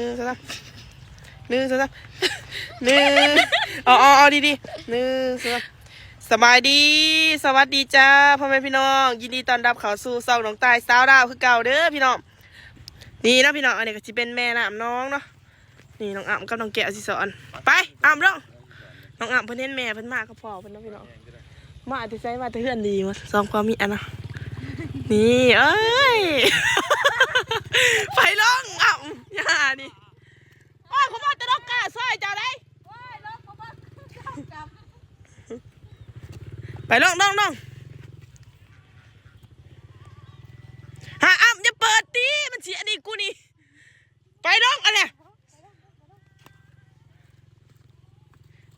ໜຶ່ງ ສອງ ສາມ ໜຶ່ງ ສອງ ສາມ ໜຶ່ງ ເອົາ ເອົາ ເອົາດີໆ ໜຶ່ງ ສອງ ສາມ ສະບາຍດີ ສະຫວັດດີຈ້າ ພໍ່ແມ່ພີ່ນ້ອງ ຍິນດີຕ້ອນຮັບເຂົ້າສູ່ຊ່ອງນ້ອງຕ່າຍສາວລາວຄືເກົ່າເດີພີ່ນ້ອງ. ນີ້ເນາະພີ່ນ້ອງ ອັນນີ້ກໍຊິເປັນແມ່ນ້ຳນອງເນາະ. ນີ້ນ້ອງອ້ຳກັບນ້ອງແກ້ວຊິສອນ. ໄປ ອ້ຳລົງ. ນ້ອງອ້ຳເພິ່ນເຫັນແມ່ເພິ່ນມາກັບພໍ່ເພິ່ນເນາະພີ່ນ້ອງ. ມາແຕ່ໃສ? ມາແຕ່ເຮືອນດີໝົດ ສອງຜົວເມຍນະ. ນີ້ ເອີຍ ໄປລົງອ້ຳ ຢ່ານີ້. ໂອ້ຍ ຂ້ອຍມາແຕ່ດອກກ້າຊ່ອຍເຈົ້າໄດ໋. ໂອ້ຍ ລົງ ໄປລົງ ລົງ ລົງ. ຫາ ອ້ຳ ຢ່າເປີດຕິ ມັນຊິອັນນີ້ກູນີ້. ໄປລົງ ອັນນີ້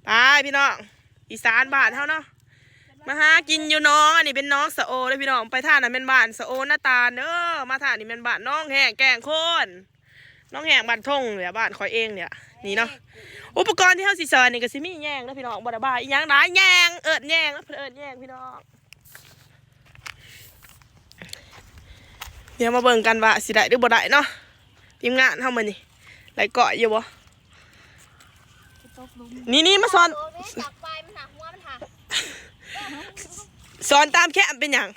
ໄປພີ່ນ້ອງ ອີສານບ້ານເຮົາເນາະ ມາຫາກິນຢູ່ໜອງ ອັນນີ້ເປັນໜອງສະໂອເດີພີ່ນ້ອງ. ໄປທາງນັ້ນແມ່ນບ້ານສະໂອນາຕານເດີ ມາທາງນີ້ແມ່ນບ້ານໜອງແຫ້ງແກ້ງໂຄນ ໜອງແຫ້ງບ້ານທົ່ງນີ້ແຫຼະ ບ້ານຂ້ອຍເອງນີ້ແຫຼະ. ນີ້ເນາະ ອຸປະກອນທີ່ເຮົາຊິສອນນີ້ກໍຊິມີແຍງເດີພີ່ນ້ອງ ບໍ່ໄດ້ບາຍອີ່ຫຍັງຫຼາຍ ແຍງ ເອີ້ນແຍງ ເພິ່ນເອີ້ນແຍງພີ່ນ້ອງ. ດຽວມາເບິ່ງກັນວ່າຊິໄດ້ຫຼືບໍ່ໄດ້ເນາະ ທີມງານເຮົາມື້ນີ້ ໄດ້ກ້ອຍຢູ່ບໍ່? ນີ້ໆ ມາສອນ ສອນຕາມແຄມເປັນຫຍັງ?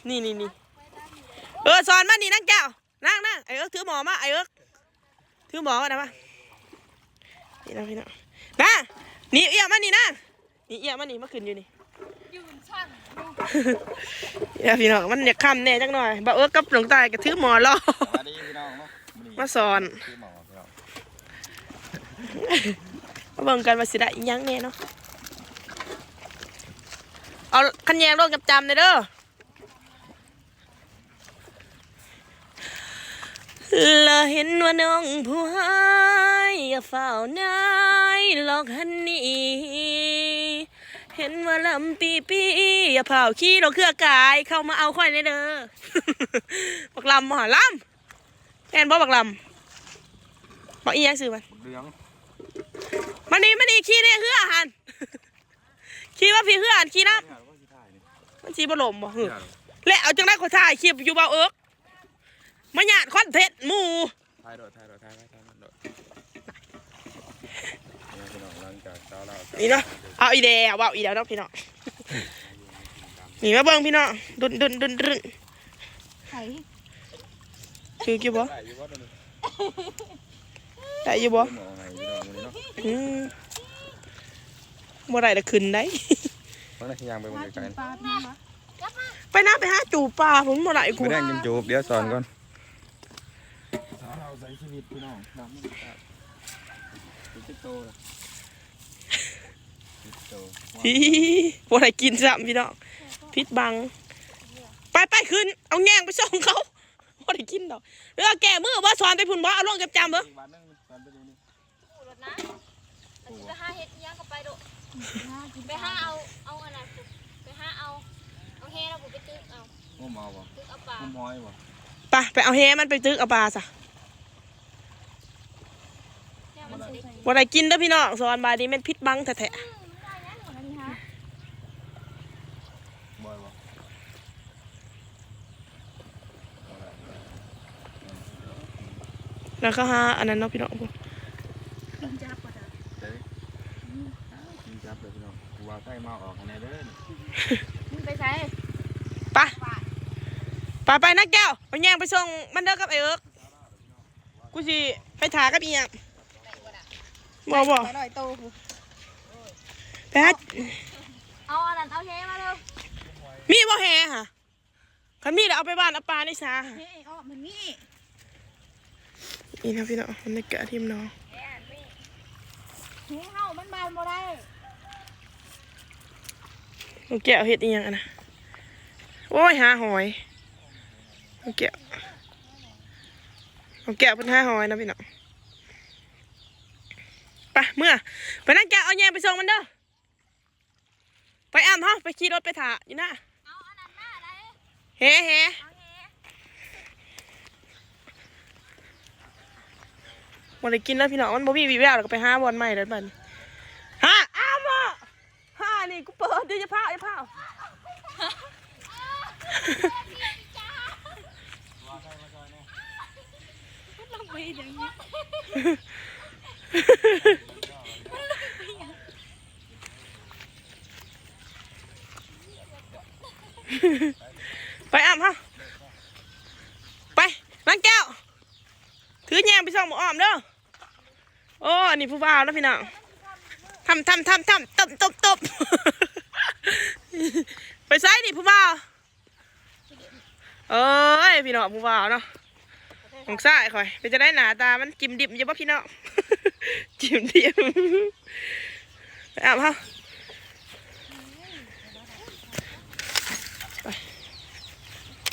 ນີ້ໆໆ ເອີ ສອນມານີ້ນາງແກ້ວ ນາງໆ ໄອ້ເອິກຖືໝໍ້ມາ ໄອ້ເອິກ ຖືໝໍ້ມານະ ມາ ນີ້ນະພີ່ນ້ອງ ນາ ນີ້ ເອື້ອມມານີ້ນາ ນີ້ ເອື້ອມມານີ້ ມາຂຶ້ນຢູ່ນີ້ ຢືນສັ່ນຢູ່. ເອີ ພີ່ນ້ອງ ມັນຢາກຄ່ຳແດ່ຈັກໜ້ອຍ ບ່າວເອິກກັບນ້ອງຕ່າຍກໍຖືໝໍ້ລໍ ສະບາຍດີພີ່ນ້ອງເນາະ ມາສອນ ຖືໝໍ້ພີ່ນ້ອງ ມາເບິ່ງກັນວ່າຊິໄດ້ອີ່ຫຍັງແດ່ເນາະ. ເອົາຄັນແຍງລົງຈຳໆ ແດ່ເດີ. ລະເຫັນວ່ານ້ອງຜູ້ຮ້າຍ ຢ່າຟ້າວນາຍຫຼອກຫັນໜີ ເຫັນວ່າລຳປີ້ປີ້ ຢ່າຟ້າວຂີ່ລົງເຄືອກາຍ ເຂົ້າມາເອົາຂ້ອຍແດ່ເດີ. ບັກລຳບໍ່ຫາ ລຳ ແມ່ນບໍ່ບັກລຳ ບັກອີ່ຫຍັງຊື່ມັນ ບັກເຫຼືອງ ມານີ້ ມານີ້ ຂີ່ໃນເຮືອຫັ້ນ. ຂີ່ມາພີ້ເຮືອນ ຂີ່ນຳ ມັນຊິບໍ່ລົ້ມບໍ່? ແລ້ວເອົາຈັ່ງໃດຂ້ອຍຖ່າຍຄລິບຢູ່ ບ່າວເອິກ ມາຍາດຄອນເທັນໝູ່ ຖ່າຍໂດດ ຖ່າຍໂດດ ຖ່າຍ ຖ່າຍ ຖ່າຍໂດດ ນີ້ເນາະ ເອົາອີກແລ້ວ ເວົ້າອີກແລ້ວເນາະພີ່ນ້ອງ. ນີ້ມາເບິ່ງພີ່ນ້ອງ ດຸນໆໆ ໄປ ຖືກຢູ່ບໍ່? ໄດ້ຢູ່ບໍ່? ອືມ ບໍ່ໄດ້ລະຂຶ້ນໄດ໋. ເບິ່ງນະ ຍ່າງໄປເບິ່ງໄກໆ ໄປນະ ໄປຫາຈູບປາພຸ້ນ ບໍ່ໄດ້ກູ ມື້ແລງຈູບໆ ດຽວສອນກ່ອນ. ສາວລາວໃຊ້ຊີວິດພີ່ນ້ອງ ດຳ ເປັນເຈັດໂຕລະ ເຈັດໂຕ ອີ ບໍ່ໄດ້ກິນຊ້ຳພີ່ນ້ອງ ຜິດຫວັງ. ໄປໆ ຂຶ້ນ ເອົາແຍງໄປສົ່ງເຂົາ. ບໍ່ໄດ້ກິນດອກ ຫຼືວ່າແກ້ມືບໍ່? ສອນໄປພຸ້ນບໍ່? ເອົາລົງຈຳໆ ເບິ່ງ ອີກບາດໜຶ່ງ ສອນໄປຢູ່ນີ້ ປູລົດນະ ອັນຊິໄປຫາເຮັດອີ່ຫຍັງກໍໄປໂລດ ໄປຫາເອົາ ເອົາອັນນັ້ນ ໄປຫາເອົາ ເອົາແຫລະ ໄປຕຶກເອົາ ງມເອົາບໍ່? ຕຶກເອົາປາ ງມຫອຍບໍ່? ໄປ ໄປເອົາແຫມັນໄປຕຶກເອົາປາຊະ. ບໍ່ໄດ້ກິນເດີພີ່ນ້ອງ ສອນບາດນີ້ແມ່ນຜິດຫວັງແທ້ໆ. ແລ້ວກໍຫາອັນນັ້ນເນາະພີ່ນ້ອງ ໄປ ໄປໆ ນາງແກ້ວ ໄປແຍ່ງໄປສົ່ງມັນເດີກັບໄອ້ເອິກ. ກູຊິໄປຖ້າກັບອີ່ຫຍັງ ບໍ່ ບໍ່ ໄປຮ້ອຍໂຕພຸ້ນ ໄປຫາ ເອົາອັນນັ້ນ ເອົາແຫມາເດີ ມີບໍ່ແຫຫະ? ຄັນມີແລ້ວເອົາໄປຫວ່ານເອົາປາໃນສາຫະ ແຫອ້ອອກມັນມີ. ນີ້ນະພີ່ນ້ອງ ບັນຍາກາດລິມໜອງ ແຫເຮົາມັນຫວ່ານບໍ່ໄດ້. ນ້ອງແກ້ວເຮັດອີ່ຫຍັງຫັ້ນນະ? ໂອ້ຍ ຫາຫອຍ ນ້ອງແກ້ວ ນ້ອງແກ້ວເພິ່ນຫາຫອຍນະພີ່ນ້ອງ. ໄປ ເມືອ ໄປ ນາງແກ້ວ ເອົາແຍງໄປສົ່ງມັນເດີ. ໄປອ້ຳເຮົາ ໄປຂີ່ລົດໄປຖ້າຢູ່ນະ. ເອົາອັນນັ້ນມາໄດ໋ ແຫ ແຫ ເອົາແຫ ບໍ່ໄດ້ກິນແລ້ວພີ່ນ້ອງ ມັນບໍ່ມີວີ່ແວວ ແລ້ວກໍໄປຫາບ່ອນໃໝ່ແລ້ວບັດນີ້. ຫາ ອ້ຳ ຫານີ້ ກູເປີດຢູ່ ຢ່າພ້າວ ຢ່າພ້າວ. ລະໄປຫຍັງ ໄປອ້ຳເຮົາ ໄປນາງແກ້ວ ຖືແຍມໄປສ່ອງໝາກອ້ອມເດີ. ໂອ້ ອັນນີ້ຜູ້ບ່າວເນາະພີ່ນ້ອງ ທຳ ທຳ ທຳ ທຳ ຕົບ ຕົບ ຕົບ ໄປໃສນີ້ຜູ້ບ່າວ? ເອີຍ ພີ່ນ້ອງ ຜູ້ບ່າວເນາະ ນ້ອງຊາຍຂ້ອຍ ເປັນຈັ່ງໃດ ໜ້າຕາມັນຈິ້ມດິ້ມຢູ່ບໍ່ພີ່ນ້ອງ? ຈິ້ມດິ້ມ ໄປອາບເຮົາ ໄປ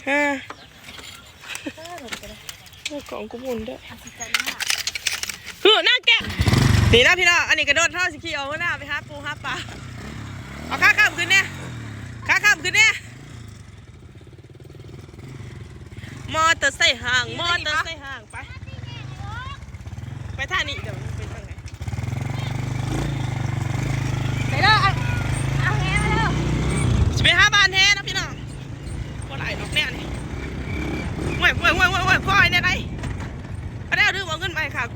ຮະ ເອົາຂອງກູໝູນເດີ້ ຄືນາແກະ ນີ້ນະພີ່ນ້ອງ ອັນນີ້ກະໂດດ ເຮົາຊິຂີ່ອອກເດີ ໄປຫາປູຫາປາ ເອົາຂາຄ້ຳຂຶ້ນແດ່ ຂາຄ້ຳຂຶ້ນແດ່. ມໍເຕີໄຊຫ້າງ ມໍເຕີໄຊຫ້າງ ໄປ ໄປທາງນີ້ເດີ ໄປທາງໃດ ໄປເດີ ເອົາ ເອົາແຫມາເດີ ຊິໄປຫາບ້ານແຫເນາະພີ່ນ້ອງ ບໍ່ຫຼາຍດອກແນວນີ້ ໂອ້ຍ ໂອ້ຍ ໂອ້ຍ ໂອ້ຍ ພໍແດ່ໄດ ເອົາແລ້ວ ລືມເອົາເງິນມາໃຫ້ຂ້າ ດ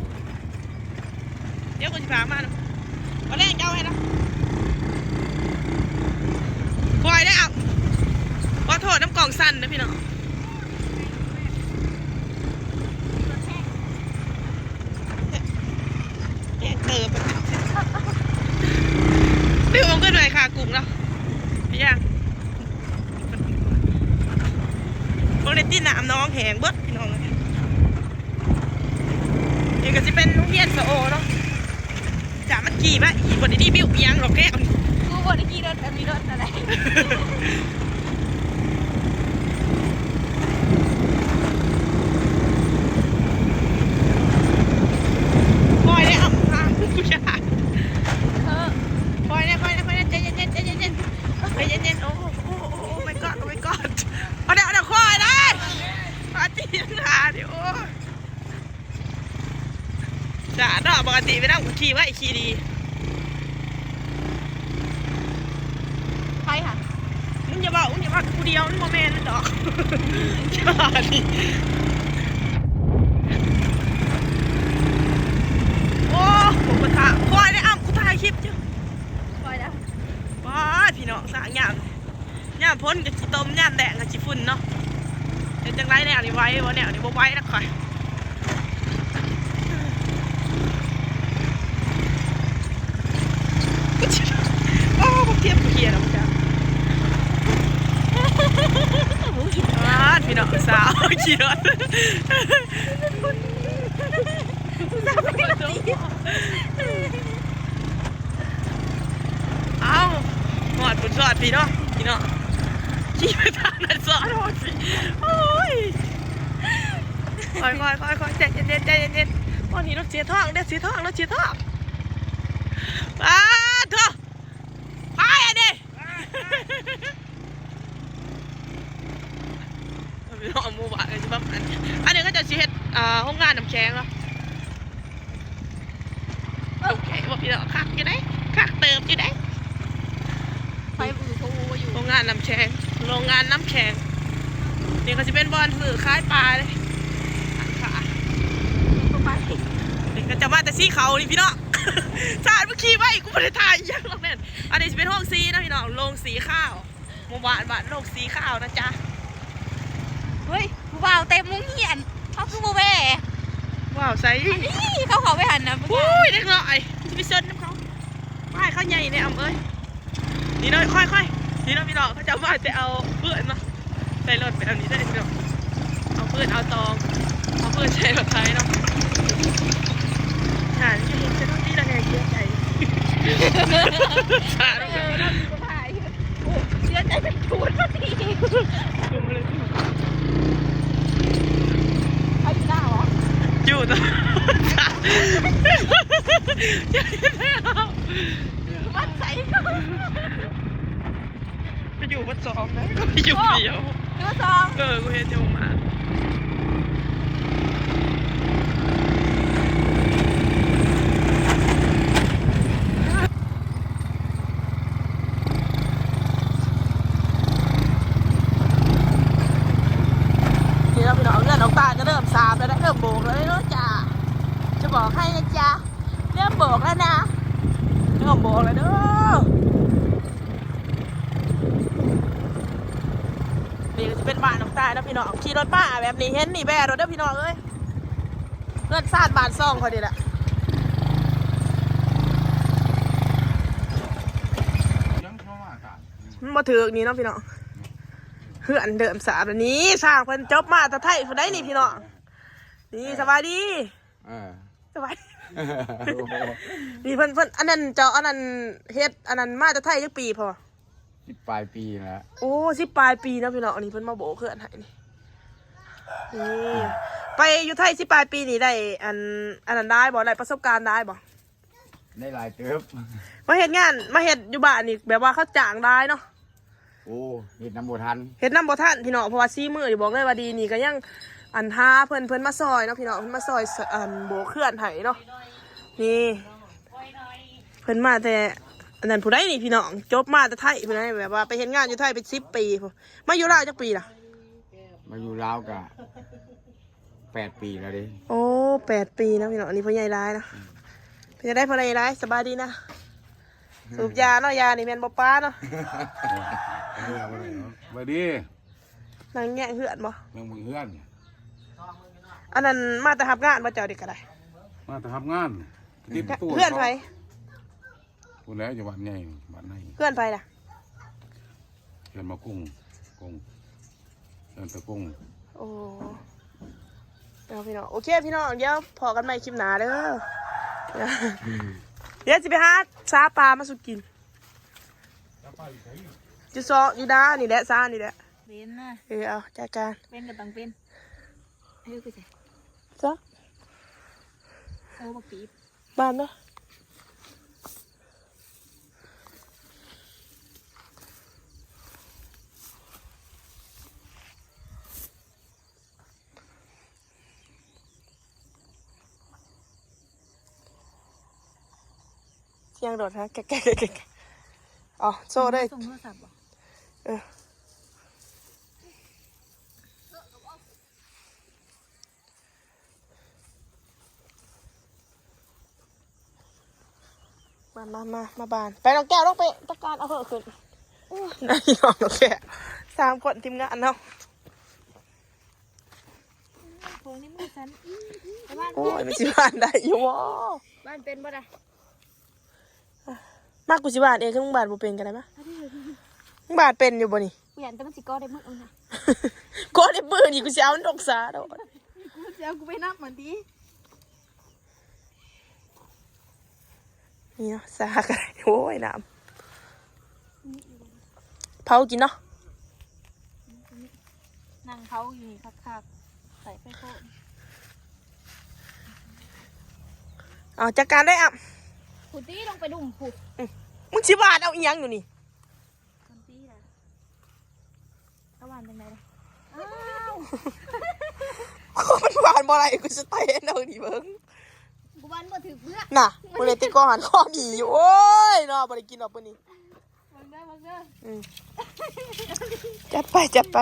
ຽວກູຊິພາມານຳ ບໍ່ແລງເຈົ້າໃຫ້ນະ ຄອຍໄດ້ເອົາ ຂໍໂທດນຳກ້ອງສັ່ນເດີພີ່ນ້ອງ ແພງເຕີບ ລືມເອົາເງິນໄວ້ຄ່າກຸ້ງເນາະ ອີຫຍັງ ບໍ່ໄດ້ຕິດນ້ຳໜອງແຫ້ງເບິດພີ່ນ້ອງເອີຍ. ນີ້ກໍຊິເປັນໂຮງຮຽນສະໂອເນາະ ຈາກມັນຂີ່ມາອີກບໍ່ໄດ້ມີບິວອີຫຍັງດອກແກ້ວນີ້ ກູບໍ່ໄດ້ຂີ່ລົດແບບມີລົດນະໄດ ຄ່ອຍໄດ້ອຳພາງ ເອີ ຄ່ອຍໄດ້ ຄ່ອຍໄດ້ ຄ່ອຍໄດ້ ໃຈເຢັນໆ ໃຈເຢັນໆ ໃຈເຢັນໆ ໂອ້ ໂອ້ ໂອ້ ໂອ້ my god ໂອ້ my god ເອົາເດ້ ເອົາເດ້ ຄ່ອຍໄດ້ ປາຕີນາດິ ໂອ້ຍ. ສາເນາະ ປົກກະຕິໄປນຳກໍຂີ່ໄວຂີ່ດີ ໃຜຫະ ມຶງຢ່າເວົ້າ ມຶງຢ່າເວົ້າ ຜູ້ດຽວມັນບໍ່ແມ່ນມັນດອກ ຢ່າດິ ໂອ້ ບໍ່ປະທະ ຄ່ອຍໄດ້ອຳ ກູຖ່າຍຄລິບຢູ່ ຄ່ອຍໄດ້ ວ້າຍ ພີ່ນ້ອງ ສາຍາມ ຍາມຝົນກໍຂີ້ຕົມ ຍາມແລ້ງກໍຂີ້ຝຸ່ນເນາະ ເຮັດຈັ່ງໃດແນວນີ້ໄຫວບໍ່ ແນວນີ້ບໍ່ໄຫວນະຂ້ອຍ ໂອ້ ບັກທຽມກູເຄຍນຳຈ້າ ປາດ ພີ່ນ້ອງສາວຂີ່ລົດ ເອົ້າ ຮອດພຸ້ນ ຮອດພີ້ເນາະ ພີ່ນ້ອງ ຂີ່ໄປທາງນັ້ນສອດຮອດພີ້ ໂອ້ຍ ຄ່ອຍໆໆໆ ໃຈເຢັນໆ ໃຈເຢັນໆ ໂອ້ ນີ້ລົດເສຍທ້ອງເດ້ ເສຍທ້ອງ ລົດເສຍທ້ອງ ປາດໂທ້ ພາຍອັນນີ້ ພີ່ນ້ອງ ໝູ່ບ້ານກໍຊິປະມານ ອັນນີ້ເຂົາເຈົ້າຊິເຮັດ ອ່າ ໂຮງງານນ້ຳແຂງເນາະ ໂອເຄບໍ່ພີ່ນ້ອງ ຄັກຢູ່ເດ້ ຄັກເຕີບຢູ່ເດ້ ໄຟບລູທູດຢູ່ ໂຮງງານນ້ຳແຂງ ໂຮງງານນ້ຳແຂງ ນີ້ກໍຊິເປັນບ່ອນຊື້ຂາຍປາເດ້ ຮ້ານຄ້າ ນີ້ກໍຈະມາແຕ່ສີເຂົ້ານີ້ພີ່ນ້ອງ ສາດມາຂີ່ໄວ້ ກູບໍ່ໄດ້ຖ່າຍອີ່ຫຍັງດອກແນ່ນ ອັນນີ້ຊິເປັນໂຮງສີນະພີ່ນ້ອງ ໂຮງສີຂາວ ໝູ່ບ້ານ ບ້ານໂລກສີຂາວນະຈ໊ະ ເຮີ້ຍ ຜູ້ບ່າວເຕັມໂຮງຮຽນ ເຮົາຄືບໍ່ແວ່ ວ້າວ ໃສ ນີ້ ເຂົາເຂົ້າໄປຫັ້ນນະ ໂອ້ຍ ເດັກນ້ອຍ ຊິໄປຊົນນຳເຂົາ ໄປ ເຂົາໃຫຍ່ແດ່ອຳເອີຍ ນີ້ເນາະ ຄ່ອຍໆ ນີ້ເນາະ ພີ່ນ້ອງ ເຂົາເຈົ້າມາແຕ່ເອົາເພື່ອນມາ ໃສ່ລົດແບບນີ້ເດີພີ່ນ້ອງ ເອົາຟືນເອົາຕອງ ເອົາຟືນໃສ່ລົດໄຖເນາະ ຫາຢູ່ເຮັດຊະເນາະ ດີລະແຮງເສຍໃຈ ສາດ ເອີ ເນາະ ດີກວ່າຖ່າຍ ໂອ້ ເສຍໃຈເປັນຈູດພໍດີ ໄປຢູ່ໜ້າຫວະ ຢູ່ຕະ ມັນໃສ ໄປຢູ່ວັດສອງນະ ໄປຢູ່ດຽວ ຢູ່ວັດສອງ ເອີ ກູເຫັນຢູ່ມາ ນີ້ເນາະພີ່ນ້ອງ ເຮືອນນ້ອງຕາຈະເລີ່ມສາບແລ້ວເດ້ ເລີ່ມໂບກແລ້ວເດ້ເນາະຈ້າ. ຈະບອກໃຫ້ນະຈ໊ະ ເລີ່ມບອກແລ້ວນະ ເລີ່ມບອກແລ້ວເດີ. ນີ້ກໍຈະເປັນບ້ານນ້ອງຕາຍເນາະພີ່ນ້ອງ ຂີ່ລົດມາແບບນີ້ ເຫັນນີ້ແບໂລດເດີພີ່ນ້ອງເອີຍ ເຮືອນຊານບ້ານຊ່ອງຂ້ອຍນີ້ແຫຼະ. ມັນບໍ່ຖືກນີ້ເນາະພີ່ນ້ອງ ເຮືອນເດີມສາບນີ້ ຊ່າງເພິ່ນຈົບມາແຕ່ໄທພຸ້ນໃດນີ້ພີ່ນ້ອງ. ນີ້ ເອີ ສະບາຍດີ ເອີ ສະບາຍດີ ນີ້ເພິ່ນ ເພິ່ນ ອັນນັ້ນເຈົ້າ ອັນນັ້ນເຮັດ ອັນນັ້ນມາແຕ່ໄທຈັກປີພໍ່? ສິບປາຍປີແລ້ວ. ໂອ້ ສິບປາຍປີເນາະພີ່ນ້ອງ ອັນນີ້ເພິ່ນມາໂບກເຮືອນໃຫ້ນີ້. ນີ້ ໄປຢູ່ໄທສິບປາຍປີນີ້ໄດ້ ອັນ ອັນນັ້ນຫຼາຍບໍ່? ໄດ້ປະສົບການຫຼາຍບໍ່? ໄດ້ຫຼາຍເຕີບ. ມາເຮັດງານ ມາເຮັດຢູ່ບ້ານນີ້ ແບບວ່າເຂົາຈ້າງຫຼາຍເນາະ. ໂອ້ ເຮັດນຳບໍ່ທັນ ເຮັດນຳບໍ່ທັນພີ່ນ້ອງ ເພາະວ່າສີມືນີ້ບອກເລີຍວ່າດີ ນີ້ກໍຍັງ ອັນ ຫາເພິ່ນ ເພິ່ນມາຊ່ອຍເນາະພີ່ນ້ອງ ເພິ່ນມາຊ່ອຍ ອັນ ໂບກເຮືອນໃຫ້ເນາະ. ນີ້ ເພິ່ນມາແຕ່ ອັນນັ້ນຜູ້ໃດນີ້ພີ່ນ້ອງ ຈົບມາແຕ່ໄທພຸ້ນໃດ ແບບວ່າໄປເຮັດງານຢູ່ໄທເປັນສິບປີພຸ້ນ. ມາຢູ່ລາວຈັກປີລະ? ມາຢູ່ລາວກະ ແປດປີແລ້ວເດ້. ໂອ້ ແປດປີເນາະພີ່ນ້ອງ ອັນນີ້ພໍ່ໃຫຍ່ຫຼາຍເນາະ. ອືມ ເປັນຈັ່ງໃດພໍ່ໃຫຍ່ຫຼາຍ ສະບາຍດີນະ? ອືມ ສູບຢາເນາະ ຢານີ້ແມ່ນບໍ່ປາເນາະ. ສະບາຍດີ ນັ່ງແຍງເຮືອນບໍ່? ນັ່ງເບິ່ງເຮືອນ. ອັນນັ້ນມາແຕ່ຮັບງານບໍ່ເຈົ້ານີ້ກໍໄດ້? ມາແຕ່ຮັບງານ ຕິດປະຕູ ເຮືອນໃຜ? ພຸ້ນແຫຼະ ຢູ່ບ້ານໃຫຍ່ ບ້ານໃນ. ເຮືອນໃຜລະ? ເຮືອນມາກຸງ ກຸງ ເຮືອນຕະກຸງ. ໂອ້ ເອົາພີ່ນ້ອງ ໂອເຄພີ່ນ້ອງ ດຽວພໍ້ກັນໃໝ່ຄລິບໜ້າເດີ. ດຽວຊິໄປຫາຊາປາມາສູ່ກິນ ຢູ່ຊອກຢູ່ນານີ້ແຫຼະ ຊານີ້ແຫຼະ. ເປັນນະ ເອີ ເອົາ ຈັດການ ເປັນກໍຕ້ອງເປັນ. ເອີ ຄືຊິ ຊະ ໂອ້ ບັກປີບ ບານເນາະ. ສຽງລົດຮະ ແກະໆໆ. ອໍ ໂຊເລີຍ ສົ່ງໂທລະສັບບໍ່? ເອີ. ມາ ມາ ມາ ມາບ້ານ ໄປນ້ອງແກ້ວ ລົງໄປຈັດການເອົາເຫີຂຶ້ນ. ໂອ້ຍ ນ້ອງແກ້ວ ສາມຄົນທີມງານເຮົາ. ຂອງໃນມືສັນອີ່ ໂອ້ຍ ມັນຊິບ້ານໄດ້ຢູ່ບໍ່? ບ້ານເປັນບໍ່ລະ? ມາ ກູຊິບ້ານເອງ ຄັນມຶງບ້ານບໍ່ເປັນກໍໄດ້ມາ. ມຶງບ້ານເປັນຢູ່ບໍ່ນີ້? ກູຢ້ານແຕ່ມັນຊິກໍໄດ້ມື້ນະ ກໍໄດ້ມື້ນີ້ ກູຊິເອົາມັນດົກສາໂດດ. ກູຊິເອົາກູໄປນຳມັນຕິ. ນີ້ເນາະ ສາກະໄດ້. ໂອ້ຍ ນ້ຳ ເຜົາກິນເນາະ. ນັ່ງເຜົາຢູ່ນີ້ຄັກໆ ໃສ່ໄຟໂພນ. ເອົາ ຈັດການໄດ້ອຳ ພຸ້ນຕິ ລົງໄປດຸ່ມພຸ້ນ. ອື ມຶງຊິຫວານເອົາອີ່ຫຍັງຢູ່ນີ້? ມັນຕີລະ ເອົາຫວານຈັ່ງໃດລະ? ອ້າວ ມັນຫວານບໍ່ໄດ້ ກູຊິເຕະເອົານີ້ເບິ່ງ. ກູຫວານບໍ່ຖືກເບືອນະ ມື້ນີ້ຕິກອງຫັນຄອງດີຢູ່. ໂອ້ຍເນາະ ບໍ່ໄດ້ກິນດອກມື້ນີ້. ເບິ່ງເດີ ເບິ່ງເດີ. ອື ຈັດໄປ ຈັດໄປ.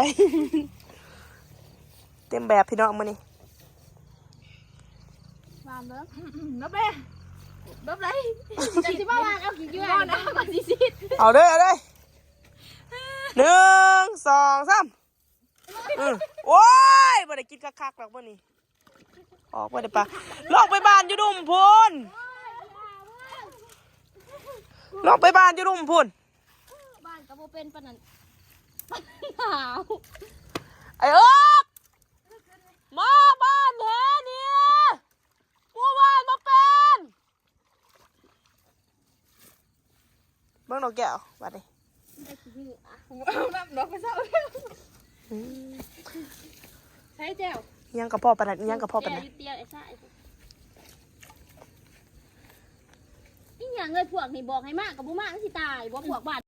ເຕັມແບບພີ່ນ້ອງມື້ນີ້. ຫວານເດີ ເດີແບ ເດີໄດ. ຈັກຊິມາຫວານເອົາຂີ້ເຫຍື້ອນະ ມັນຊິຊິດ. ເອົາເດີ ເອົາເດີ. ໜຶ່ງ ສອງ ສາມ. ອື ໂອ້ຍ ບໍ່ໄດ້ກິນຄັກໆດອກມື້ນີ້. ອອກບໍ່ໄດ້ປາ ລົງໄປບ້ານຢູ່ດຸ່ມພຸ້ນ ລົງໄປບ້ານຢູ່ດຸ່ມພຸ້ນ. ບ້ານກໍບໍ່ເປັນປານນັ້ນ ໜາວ. ໄອ້ເອິກ ມາບ້ານແທ້ນີ້ ກູຫວານບໍ່ເປັນ. ເບິ່ງນ້ອງແກ້ວບາດນີ້ ໄດ້ຂີ້ເຫຍື້ອ ເອົານ້ຳດອກໄປເຊົາ. ອືມ ໃສ່ແຈ່ວ ອີ່ຫຍັງກະເພາະປານນັ້ນ ອີ່ຫຍັງກະເພາະປານນັ້ນ. ແຈ່ວຢູ່ຕຽງໄອ້ຊາຍ ອີ່ຫຍັງເອີຍ ພວກນີ້ບອກໃຫ້ມາກໍບໍ່ມາ ມັນຊິຕາຍບໍ່ ພວກບ້ານ.